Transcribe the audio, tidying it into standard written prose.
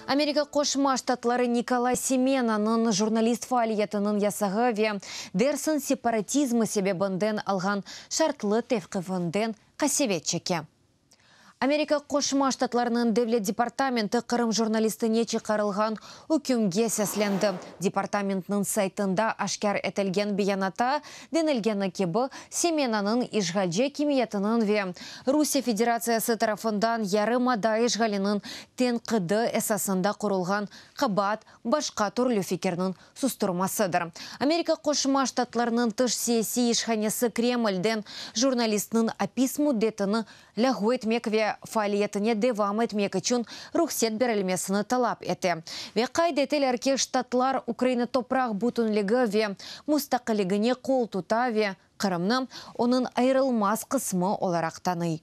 Amerika Qoşma Ştatları Nikolay Semenanıñ jurnalist faaliyetiniñ yasağı ve dersiñ separatizmi sebebinden alğan şartlı tevqifinden qasevet çeke. Amerika Qoşma Ştatlarınıñ Devlet departamenti Qırım jurnalistine çıqarılğan ükümge seslendi. Departamentniñ saytında aşkâr etilgen beyanatta denilgeni kibi, Semenanıñ işğalci akimiyetiniñ ve Rusiye Federatsiyası tarafından yarımada işğaliniñ tenqidi esasında qurulğan qabaat başqa türlü fikirniñ susturmasıdır. Amerika Qoşma Ştatlarınıñ tış siyasiy işhanesi Kremlden jurnalistniñ apis müddetini lâğu etmek ve faaliyetine devam etmek içün ruhset berilmesini talap ete. Ve qayd eteler ki, Ştatlar Ukraina topraq bütünligi ve mustaqilligine qol tuta ve Qırımnı onıñ ayırılmaz qısmı olaraq tanıy.